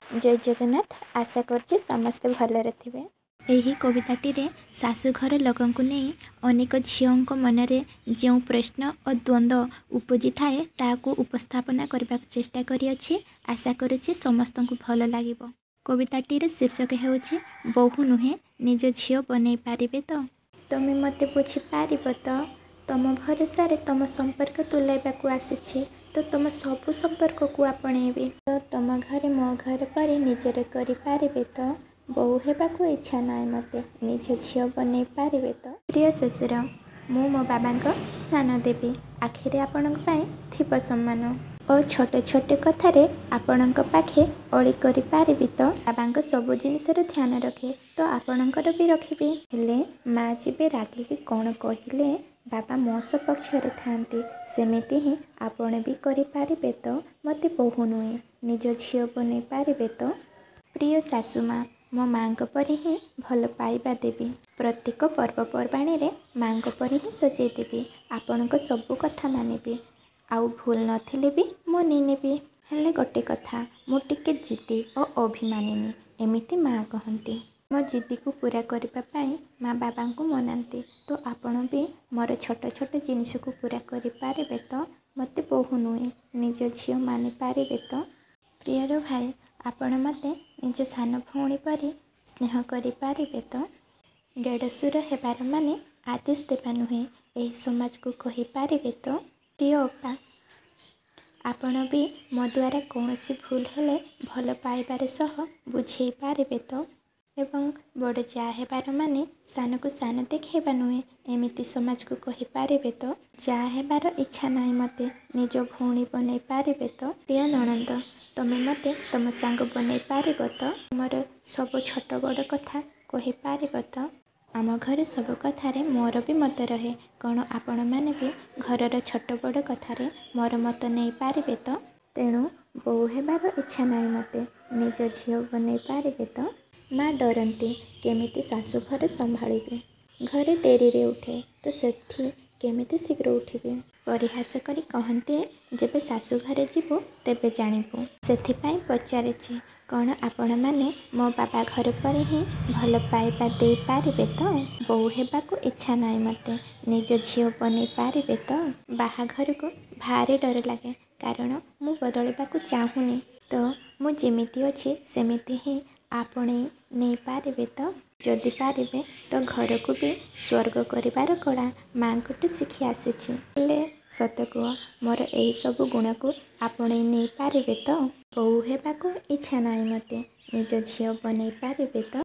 ଜୟ ଜଗନ୍ନାଥ। ଆଶା କରୁଛି ସମସ୍ତେ ଭଲରେ ଥିବେ। ଏହି କବିତାଟିରେ ଶାଶୁଘର ଲୋକଙ୍କୁ ନେଇ ଅନେକ ଝିଅଙ୍କ ମନରେ ଯେଉଁ ପ୍ରଶ୍ନ ଓ ଦ୍ୱନ୍ଦ୍ୱ ଉପୁଜିଥାଏ, ତାହାକୁ ଉପସ୍ଥାପନା କରିବାକୁ ଚେଷ୍ଟା କରିଅଛି। ଆଶା କରୁଛି ସମସ୍ତଙ୍କୁ ଭଲ ଲାଗିବ। କବିତାଟିର ଶୀର୍ଷକ ହେଉଛି ବୋହୂ ନୁହେଁ, ନିଜ ଝିଅ ବନେଇ ପାରିବେ ତ? ତମେ ମୋତେ ବୁଝିପାରିବ ତ? ତମ ଭରସାରେ ତମ ସମ୍ପର୍କ ତୁଲାଇବାକୁ ଆସିଛି ତ ତମ ସବୁ ସମ୍ପର୍କକୁ ଆପଣେଇବି ତ? ତମ ଘରେ ମୋ ଘର ପରି ନିଜର କରିପାରିବେ ତ? ବୋହୂ ହେବାକୁ ଇଚ୍ଛା ନାହିଁ ମୋତେ, ନିଜ ଝିଅ ବନେଇ ପାରିବେ ତ? ପ୍ରିୟ ଶ୍ୱଶୁର, ମୁଁ ମୋ ବାବାଙ୍କ ସ୍ଥାନ ଦେବି। ଆଖିରେ ଆପଣଙ୍କ ପାଇଁ ଥିବ ସମ୍ମାନ ଓ ଛୋଟ ଛୋଟ କଥାରେ ଆପଣଙ୍କ ପାଖେ ଅଳି କରିପାରିବି ତ? ବାବାଙ୍କ ସବୁ ଜିନିଷର ଧ୍ୟାନ ରଖେ ତ ଆପଣଙ୍କର ବି ରଖିବି। ହେଲେ ମା ଯେବେ ରାଗିକି କ'ଣ କହିଲେ ବାବା ମୋ ସପକ୍ଷରେ ଥାଆନ୍ତି, ସେମିତି ହିଁ ଆପଣ ବି କରିପାରିବେ ତ? ମୋତେ ବୋହୂ ନୁହେଁ, ନିଜ ଝିଅ ବନେଇ ପାରିବେ ତ? ପ୍ରିୟ ଶାଶୁ ମା, ମୋ ମାଆଙ୍କ ପରି ହିଁ ଭଲ ପାଇବା ଦେବି। ପ୍ରତ୍ୟେକ ପର୍ବପର୍ବାଣୀରେ ମାଆଙ୍କ ପରି ହିଁ ସଜେଇ ଦେବି। ଆପଣଙ୍କ ସବୁ କଥା ମାନିବି, ଆଉ ଭୁଲ ନଥିଲେ ବି ମନେଇ ନେବି। ହେଲେ ଗୋଟେ କଥା, ମୁଁ ଟିକେ ଜିଦ୍ଦି ଓ ଅଭିମାନିନୀ, ଏମିତି ମାଆ କହନ୍ତି। ମୋ ଜିଦ୍ଦିକୁ ପୂରା କରିବା ପାଇଁ ମା ବାବାଙ୍କୁ ମନାନ୍ତି ତ ଆପଣ ବି ମୋର ଛୋଟ ଛୋଟ ଜିନିଷକୁ ପୂରା କରିପାରିବେ ତ? ମୋତେ ବୋହୂ ନୁହେଁ, ନିଜ ଝିଅ ମାନିପାରିବେ ତ? ପ୍ରିୟର ଭାଇ, ଆପଣ ମୋତେ ନିଜ ସାନ ଭଉଣୀ ପରି ସ୍ନେହ କରିପାରିବେ ତ? ଦେଢ଼ଶୁର ହେବାର ମାନେ ଆଦେଶ ଦେବା ନୁହେଁ, ଏହି ସମାଜକୁ କହିପାରିବେ ତ? ପ୍ରିୟ ଅପା, ଆପଣ ବି ମୋ ଦ୍ୱାରା କୌଣସି ଭୁଲ ହେଲେ ଭଲ ପାଇବାର ସହ ବୁଝେଇ ପାରିବେ ତ? ଏବଂ ବଡ଼ ଯାଆ ହେବାର ମାନେ ସାନକୁ ସାନ ଦେଖେଇବା ନୁହେଁ, ଏମିତି ସମାଜକୁ କହିପାରିବେ ତ? ଯାଆ ହେବାର ଇଚ୍ଛା ନାହିଁ ମୋତେ, ନିଜ ଭଉଣୀ ବନେଇ ପାରିବେ ତ? ପ୍ରିୟ ନଣନ୍ଦ, ତମେ ମୋତେ ତମ ସାଙ୍ଗ ବନେଇ ପାରିବ ତ? ମୋର ସବୁ ଛୋଟ ବଡ଼ କଥା କହିପାରିବ ତ? ଆମ ଘରେ ସବୁ କଥାରେ ମୋର ବି ମତ ରହେ, କ'ଣ ଆପଣମାନେ ବି ଘରର ଛୋଟ ବଡ଼ କଥାରେ ମୋର ମତ ନେଇପାରିବେ ତ? ତେଣୁ ବୋହୂ ହେବାର ଇଚ୍ଛା ନାହିଁ ମୋତେ, ନିଜ ଝିଅ ବନେଇ ପାରିବେ ତ? ମା ଡରନ୍ତି କେମିତି ଶାଶୁଘର ସମ୍ଭାଳିବି। ଘରେ ଡେରିରେ ଉଠେ ତ ସେଠି କେମିତି ଶୀଘ୍ର ଉଠିବି? ପରିହାସ କରି କହନ୍ତି, ଯେବେ ଶାଶୁଘରେ ଯିବୁ ତେବେ ଜାଣିବୁ। ସେଥିପାଇଁ ପଚାରିଛି, କ'ଣ ଆପଣମାନେ ମୋ ବାବା ଘର ପରି ହିଁ ଭଲ ପାଇବା ଦେଇପାରିବେ ତ? ବୋହୂ ହେବାକୁ ଇଚ୍ଛା ନାହିଁ ମୋତେ, ନିଜ ଝିଅ ବନେଇ ପାରିବେ ତ? ବାହାଘରକୁ ଭାରି ଡର ଲାଗେ, କାରଣ ମୁଁ ବଦଳିବାକୁ ଚାହୁଁନି ତ ମୁଁ ଯେମିତି ଅଛି ସେମିତି ହିଁ ଆପଣେଇ ନେଇପାରିବେ ତ? ଯଦି ପାରିବେ ତ ଘରକୁ ବି ସ୍ୱର୍ଗ କରିବାର କଳା ମାଆଙ୍କଠୁ ଶିଖି ଆସିଛି। ହେଲେ ସତ କୁହ, ମୋର ଏହିସବୁ ଗୁଣକୁ ଆପଣେଇ ନେଇପାରିବେ ତ? ବୋହୂ ହେବାକୁ ଇଚ୍ଛା ନାହିଁ ମୋତେ, ନିଜ ଝିଅ ବନେଇ ପାରିବେ ତ?